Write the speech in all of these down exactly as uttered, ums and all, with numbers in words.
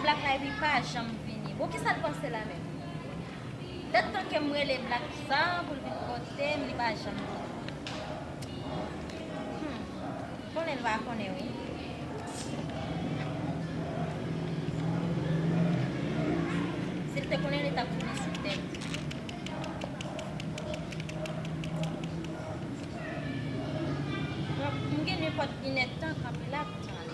Black la epi pa janm vini. Bon, kisa l panse la menm? Lè tan ke m rele Black sa pou l vin kote m, li pa janm vini. Hmm. Konnen l pa konnen, wi. Si l te konnen, li t ap vini sou tèt. M gen nenpòt inèdtan kanpe la pou tan ale.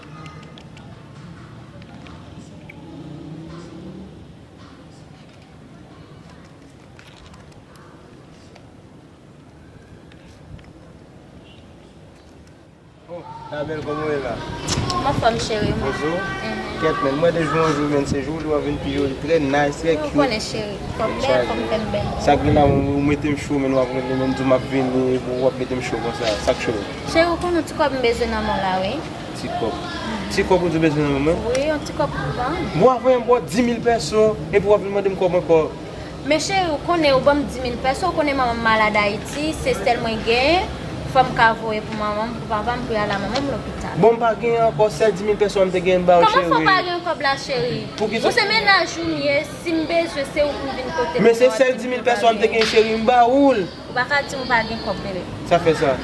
Oh, la bèl, kòman w ye la? M anfòm, cheri, mwen. Bonjou. Mhm. Kèt, men, mwen de jou an jou, men, se jou li w ap vin pi joli, trè nice, trè cute. Ou konnen, cheri, fò m bèl, fò m fè m bèl. Sa k gen la, ou, ou mete m cho, men, w ap rele, men, di w m ap vini, epi w ap mete m cho konsa, sa k cho? Cheri, ou konnen ti kòb m bezwen nan men w la, wi. Ti kòb. Ti kòb ou di w bezwen nan men mwen? Wi, yon ti kòb pou ban m. Bon, apre m ba w dis mil pèso, epi w ap vin mande m kòb ankò. Men cheri, ou konnen ou ban m dis mil pèso, ou konnen manman m malad Ayiti, se sèl mwen genyen, fò m ka voye pou manman m, pou papa m, pou y al a manman m lopital. Bon, m pa genyen ankò, sèl dis mil pèso a m te genyen m ba w, cheri. Kòman fò w pa gen kòb la, cheri? Ou se mennaj ou m ye, si m bezwen, se ou pou vin kote m. Men se sèl dis mil pèso a m te genyen, cheri, m ba ou l. Ou pa ka di m ou pa gen kòb, bebe. Sa fè sa.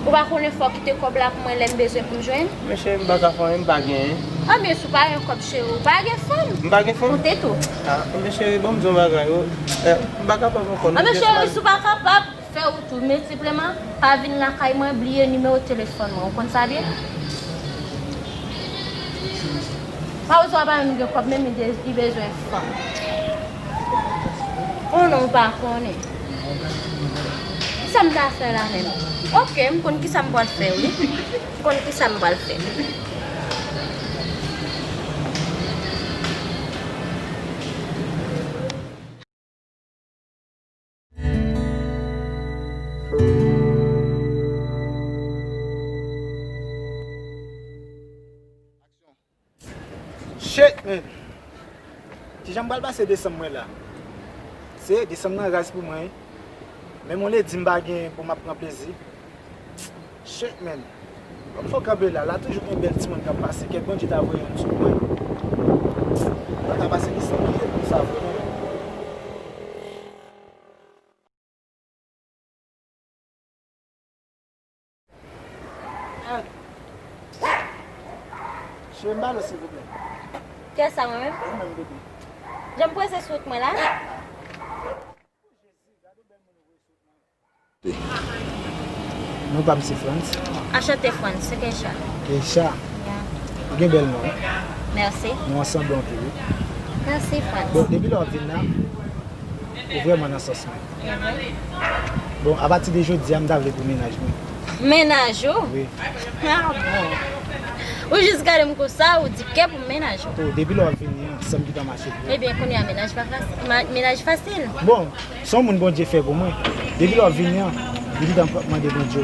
Ou pa konnen fò w kite kòb la pou mwen lè m bezwen pou m jwenn? Men cheri, m pa ka fè anyen, m pa genyen. Anben, si w pa gen kòb, cheri, ou pa gen fanm. M pa gen fanm? Ou te tou. Ah, men cheri, bon, m di w yon bagay, oh. Eh, m pa kapab ankò, non. Anben, cheri, si w pa kapab, fè wout ou. Men senpleman, pa vin lakay mwen, bliye nimewo telefòn mwen. Ou konn sa byen? Mawozo a pa menm gen kòb, menm li de-, li bezwen fanm. Oh non, m pa konnen. Kisa m ta fè la menm? Oke, m konn kisa m pral fè, wi. M konn kisa m pral fè. Shit, man. Kijan m pral pase desanm mwen la? Se desanm nan raz pou mwen, wi. Menm yon ledi m pa gen pou m ap pran plezi. Shit, man. Bon, fò kanpe la. La toujou gen bèl timoun k ap pase. Kèt Bondye ta voye youn sou mwen. Mwen ta pase ki san kiyè konsa vre, non. Cheri, m ba l silvouplè. Kiyès sa, mwen menm? Ou menm, bebe. Jan m prese sou wout mwen la. Non pa m se Frantz. Anchante, Frantz, se Keisha. Keisha. Yeah. Ou gen bèl non. Mèsi. Nou ansanble anpil, wi. Mèsi, Frantz. Bon, depi lè w ap vin la, ou vrèman nan sans mwen. E vre? Bon, apati de jodi a, m ta vle pou mennaj mwen. Mennaj ou? Wi. Ah bon. Ou jis gade m konsa, ou di kè pou mennaj ou. Oh, depi lè w ap vini an, san m ki pa mache pou ou. Ebyen, kounye a mennaj pa fasil. Ma-, mennaj fasil. Bon, se yon moun Bondye fè pou mwen. Depi lè w ap vini an, li gentan mande Bondye.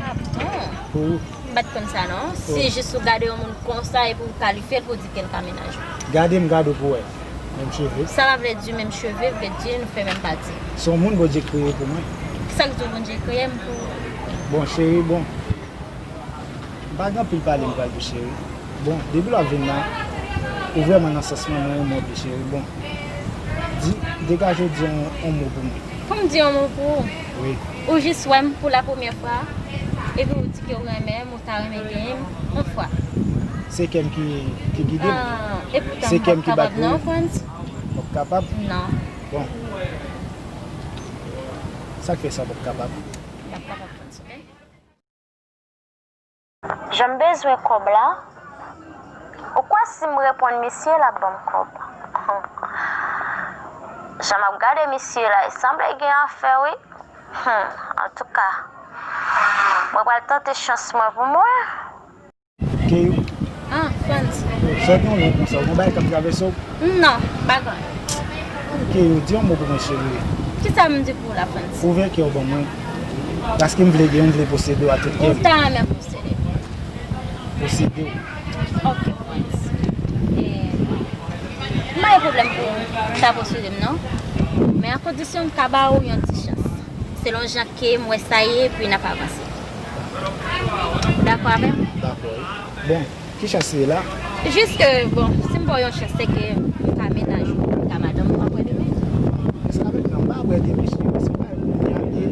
Ah bon? Pou ou. M pa t konn sa non. Si jis ou gade yon moun konsa epi ou kalifye l pou w di ke l ka mennaj ou. Gade m, gade w pou w wè. Menm cheve. Sa pa vle di menm cheve, vle di nou fè menm pati. Se yon moun Bondye kreye pou mwen. Sa k di w Bondye kreye m pou ou? Bon, cheri, bon. M pa gen anpil pale m pral di w, cheri. Bon, depi lè w ap vin la, ou vrèman nan sans mwen, mwen renmen w anpil, cheri. Bon, di, degaje w di yon, yon mo pou mwen. Pou m di yon mo pou ou? Wi. Ou jis wè m pou la premyè fwa, epi ou di ke w renmen m, ou ta renmen genyen m yon fwa. Se kè m ki, ki gide m. Ah, epoutan, se kè m ki bat pou ou. M p ap kapab non, Frantz. W ap kapab? Non. Bon. Sa k fè sa w p ap kapab? M p ap kapab, Frantz, oke? Jan m bezwen kòb la. Ou kwè si m reponn misye, l ap ban m kòb? Jan m ap gade misye la, e sanble gen afè, wi. Hmm, antouka, mwen pral tante chans mwen pou m wè. Keyou. Ah, Frantz. Sòti yon lè konsa, ou gen bagay k ap travèse w? Non, pa gen. Keyou, di yon mo pou mwen, cheri. Kisa m di pou ou la, Frantz? Ouvè kè w ban mwen. Paske m vle gen w, m vle posede w ak tout kè m. Ou ta renmen posede m? Posede w. Ok, Frantz. E, m pa gen pwoblèm pou w ta posede m, non. Men a kondisyon m ka ba ou yon ti chans. Selon jan ke m wè sa ye, epi n ap avanse. Ou dakò avè m? Dakò, wi. Bon, ki chans se la? Jis ke, bon, si m ba w yon chans, se ke m ka mennaj ou, m ka madanm ou apre demen. Sa vle di, non, m pa apre demen, cheri, paske m pa yon moun yale.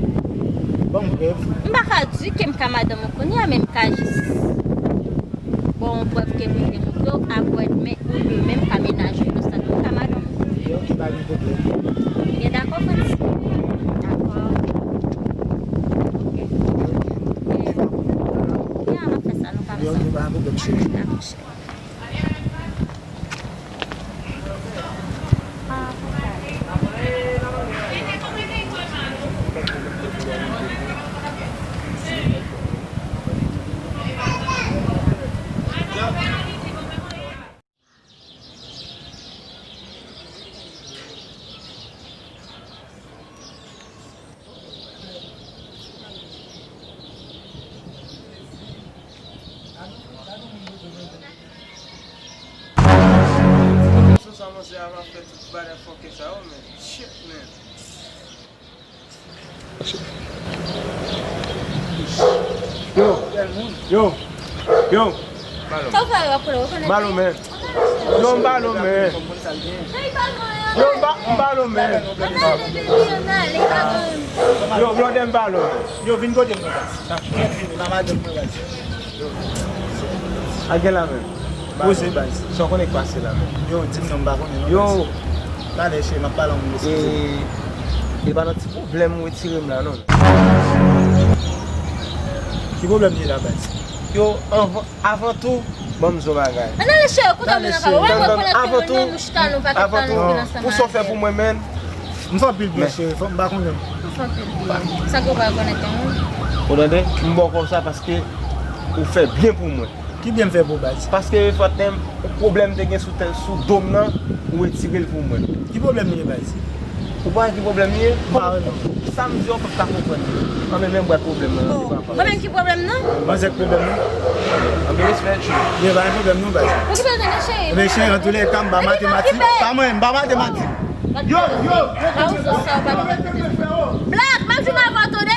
Ban m prèv. M pa ka di ke m ka madanm ou kounye a, men m ka jis ba w yon prèv ke m te montre w apre demen, ou demen, m ka mennaj ou, Inosant, m ka madanm ou. Ok, ok, pa gen pwoblèm. Ou gen dakò, Frantz? Dakò. Ok. Ok. Ya, n ap fè sa, nou ka fè sa. Ok, pa gen pwoblèm, cheri. Dakò, cheri. Sou sa, monchè, a va fè tout bagay fòkè sa yo, men. Shit, man. Yo, yo, yo. Sa w fè yo ap konnen, ou konnen? Ba l yon men. Yo, m ba l yon men. Yo, m ba, m ba l yon men. Yo, blòdè, m ba l yon men. Yo, vin kote m non, baz. Vin, vin, pa madanm mwen, baz. A gen la menm. Poze, baz. Sa w konnen k pase la menm. Yo, di m non, m pa konnen non, baz. Yo. Talè, cheri, m ap pale a yon moun, eskize m. E, e pa nan ti pwoblèm ou retire m la, non. Ki pwoblèm li ye la, baz? Yo, anvan, avan tou, ban m di w yon bagay. Ann ale, cheri, koute mwen nan kaba. Wè mwen konnen tout moun, nou chita, nou pa t ap pale ansanm. Pou sa w fè pou mwen, menn. M fè anpil byen, cheri, fò m pa konnen. Ou fè anpil byen. Sa ke w pa rekonèt yon moun? Ou tande? M ba w kòb sa paske ou fè byen pou mwen. Ki byen m fè pou w, baz? Paske fòtnè, pwoblèm te gen sou tè, sou do m nan, ou retire l pou mwen. Ki pwoblèm li ye, baz? Ou pa wè ki pwoblèm li ye? M pa wè non. Sa m di w, ou p ap ka konprann li. Anben, men bwat pwoblèm nan, se pa fòt. Mwen menm ki pwoblèm nan? Manzè k pwoblèm nan. Anben, respè, tchou. Li pa gen pwoblèm non, baz. Ou ki bezwen de cheri? Ebyen, cheri, antoulèka, m pa matematik. Pa mwen, m pa matematik. Yo, yo, yo. Black, m ap jwenn avè w, tande.